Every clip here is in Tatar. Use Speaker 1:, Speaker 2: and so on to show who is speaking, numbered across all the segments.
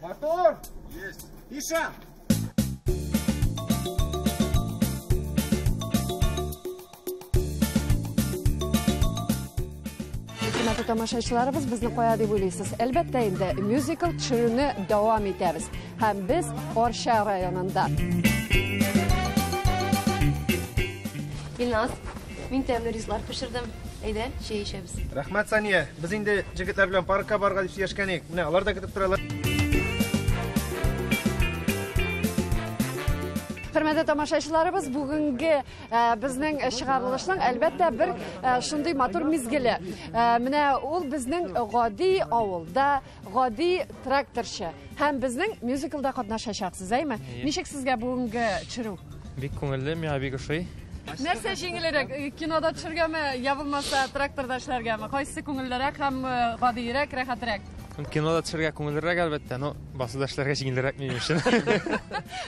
Speaker 1: Мотор! Есть! Иша!
Speaker 2: Хөрмәтле тамашачыларыбыз, безне кая дип уйлыйсыз? Әлбәттә инде, мюзикл төшерүне дәвам итәбез. Һәм без Арча районында.
Speaker 3: Илназ, мин тәмле ризлар пешердем. Әйдә, чәй эчәбез.
Speaker 1: Рәхмәт, Сания. Без инде җегетләр белән паркка барырга дип сөйләшкән идек. Менә алар да көтеп торалар.
Speaker 2: Хөрмәтле тамашачыларыбыз, бүгенге безнең чыгарылышның әлбәттә бер шундый матур мизгеле. Менә ул безнең гади авылда гади тракторчы һәм безнең мюзиклда катнашачаксыз, әйме? Ничек сезгә бүгенге төшерү?
Speaker 4: Бик күңелле, миңа бик ошый.
Speaker 2: Нәрсә җиңелрәк, кинода төшергәме, я булмаса тракторда эшләргәме? Кайсы күңеллерәк һәм гадиерәк, рәхәтрәк?
Speaker 4: Кинода төшергә күңеллерәк, әлбәттә, но басуда эшләргә җиңелрәк минем өчен.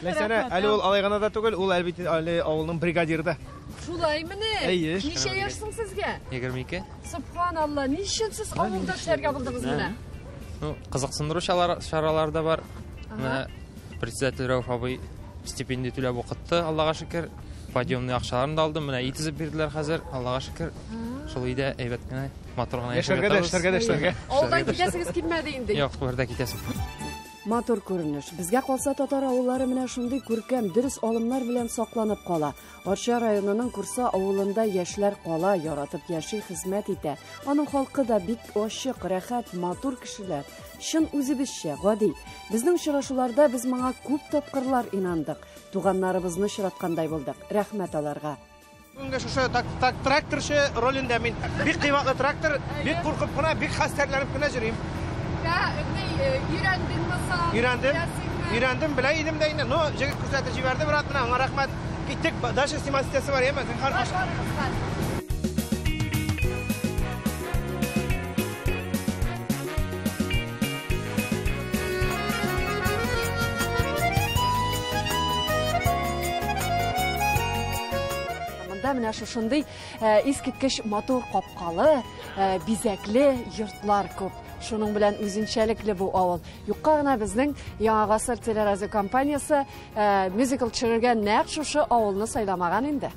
Speaker 1: Ләйсәнә, әле ул алай гына да түгел, ул әлбәттә әле авылның бригадиры да.
Speaker 2: Шулай мени?
Speaker 1: Әйе.
Speaker 2: Ничә яшь соң сезгә?
Speaker 4: 22.
Speaker 2: Субханалла, ни өчен сез авылда эшләргә булдыгыз менә?
Speaker 4: Ну, кызыксындыру чаралары да бар. Менә председатель Рәүф абый стипендия түләп укытты, Аллага шөкер. Подъемный акчаларын да алдым, менә өй төзеп бирделәр хәзер, Аллага шөкер. Шул өйдә әйбәт кенә, матур гына яшәп
Speaker 1: Яшәргә дә,
Speaker 4: ятабыз.
Speaker 1: эшләргә дә, эшләргә.
Speaker 2: Авылдан китәсегез килмәде инде.
Speaker 4: Юк, бер дә китәсем.
Speaker 2: Матур күренеш. Безгә калса татар авыллары менә шундый күркәм, дөрес алымнар белән сакланып кала. Арча районының Курса авылында яшьләр кала, яратып яши, хезмәт итә. Аның халкы да бик ачык, рәхәт, матур кешеләр. Чын үзебезчә, гади. Безнең очрашуларда без моңа күп тапкырлар инандык. Туганнарыбызны очраткандай булдык. Рәхмәт аларга.
Speaker 1: Бүгенге шушы тракторчы ролендә мин бик кыйбатлы трактор, бик куркып кына, бик хәстәрләнеп кенә йөрим.
Speaker 2: Өйрәндеңме соң?
Speaker 1: Өйрәндем. Өйрәндем, белә идем дә инде. Но җегет күрсәтеп җибәрде, брат, менә аңа рәхмәт. Киттек, дальше снимать итәсе бар, яме, зинһар.
Speaker 2: Монда менә шушындый искиткеч матур капкалы, бизәкле йортлар күп. Шуның белән үзенчәлекле бу авыл. Юкка гына безнең Яңа гасыр телерадио компаниясе мюзикл төшерергә нәкъ шушы авылны сайламаган инде.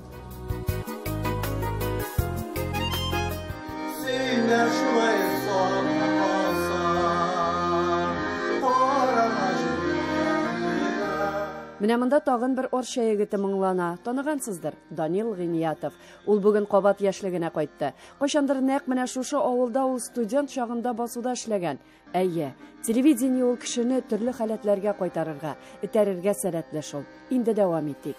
Speaker 1: Син дә шулай сагына калсаң, карама җиргә.
Speaker 2: Менә монда тагын бер Арча егете моңлана. Таныгансыздыр, Данил Гыйниятов. Ул бүген кабат яшьлегенә кайтты. Кайчандыр нәкъ менә шушы авылда ул студент чагында басуда эшләгән. Әйе, телевидение ул кешене төрле халәтләргә кайтарырга, этәрергә сәләтле шул. Инде дәвам итик.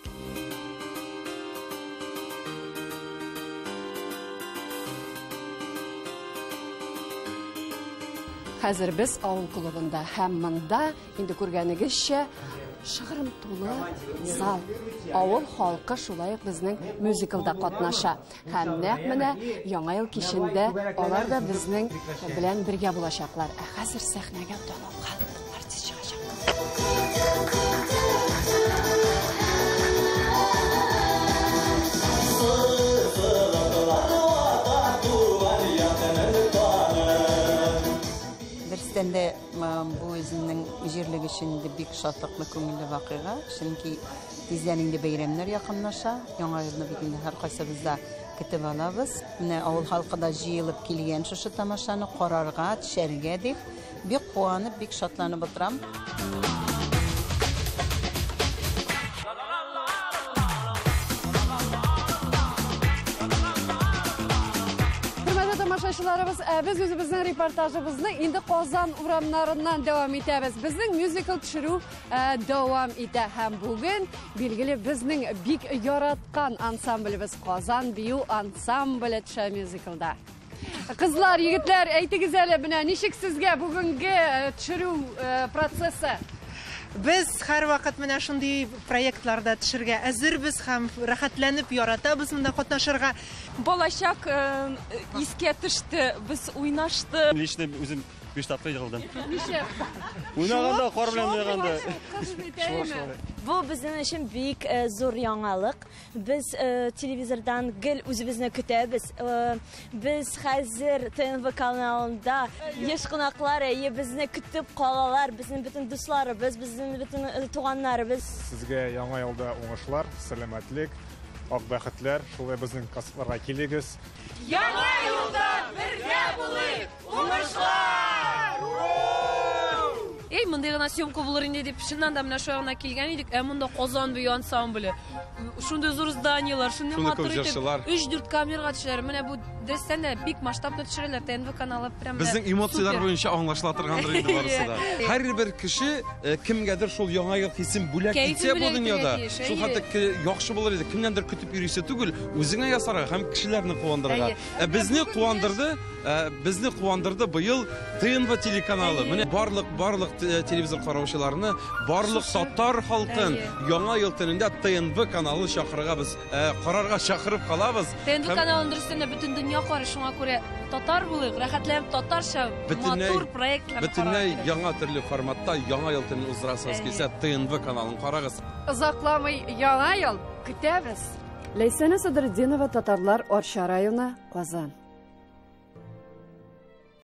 Speaker 2: Хәзер без авыл клубында һәм монда инде күргәнегезчә шыгрым тулы зал. Авыл халкы шулай ук безнең мюзиклда катнаша. Һәм нәкъ менә Яңа ел кичендә алар да безнең белән бергә булачаклар. Ә хәзер сәхнәгә танылган артист чыгачак.
Speaker 5: Берсен дә бу үземнең җирлек өчен инде бик шатлыклы, күңелле вакыйга, чөнки тиздән инде бәйрәмнәр якынлаша. Яңа елны бит инде һәркайсыбыз да көтеп алабыз. Менә авыл халкы да җыелып килгән шушы тамашаны карарга, төшәргә дип, бик куанып, бик шатланып утырам.
Speaker 2: Хөрмәтле тамашачыларыбыз, без үзебезнең репортажыбызны инде Казан урамнарыннан дәвам итәбез. Безнең мюзикл төшерү дәвам итә һәм бүген билгеле безнең бик яраткан ансамблебез Казан бию ансамбле төшә мюзиклда. Кызлар, егетләр, әйтегез әле, менә ничек сезгә бүгенге төшерү процессы?
Speaker 6: Без һәрвакыт менә шундый проектларда төшергә әзербез һәм рәхәтләнеп яратабыз монда катнашырга.
Speaker 7: Балачак искә төште, без уйнашты.
Speaker 8: Лично үзем
Speaker 7: 5 тапкыр егылдым.
Speaker 2: Нишләп?
Speaker 7: Уйнаганда, кар белән уйнаганда.
Speaker 8: Бу безнең өчен бик зур яңалык. Без телевизордан гел үзебезне көтәбез. Без хәзер ТНВ каналында еш кунаклар, әйе, безне көтеп калалар. Безнең бөтен дусларыбыз, безнең бөтен туганнарыбыз.
Speaker 9: Сезгә яңа елда уңышлар, сәламәтлек, ак бәхетләр. Шулай безнең концертларга килегез.
Speaker 10: Яңа елда бергә булыйк! Уңышлар!
Speaker 3: Эй, мондай гына съемка булыр инде дип, чыннан да менә шулай гына килгән идек. Ә монда Казан буе ансамбле. Шундый зур зданиелар, шундый
Speaker 11: Шундый күп
Speaker 3: матур итеп.
Speaker 11: җырчылар.
Speaker 3: 3-4 камерага төшерәләр. Менә бу дөрестән дә бик масштаблы төшерәләр. ТНВ каналы прям менә
Speaker 11: Безнең эмоцияләр
Speaker 3: супер.
Speaker 11: буенча аңлашыла торгандыр инде барысы да. Һәрбер кеше кемгәдер шул яңа ел хисен бүләк
Speaker 3: Кәефен
Speaker 11: итсә бу
Speaker 3: бүләк итәргә
Speaker 11: дөньяда,
Speaker 3: тиеш,
Speaker 11: шул
Speaker 3: әйе.
Speaker 11: хәтта яхшы булыр иде. Кемнәндер көтеп йөрисе түгел, үзеңә ясарга һәм кешеләрне куандырырга.
Speaker 3: Әйе.
Speaker 11: Безне куандырды, безне куандырды быел ТНВ телеканалы. Менә барлык телевизор караучыларны, барлык татар халкын
Speaker 3: Әйе.
Speaker 11: яңа ел төнендә ТНВ каналы чакырырга без, карарга чакырып калабыз.
Speaker 3: ТНВ
Speaker 11: Һәм
Speaker 3: каналын дөрестән дә бөтен дөнья карый, шуңа күрә татар булыйк, рәхәтләнеп татарча матур проектлар
Speaker 11: бөтенләй яңа төрле форматта яңа ел төнен уздырасыгыз
Speaker 3: Әйе.
Speaker 11: килсә, ТНВ каналын карагыз.
Speaker 2: Озакламый яңа ел көтәбез. Ләйсәнә Садретдинова, Татарлар, Арча районы, Казан.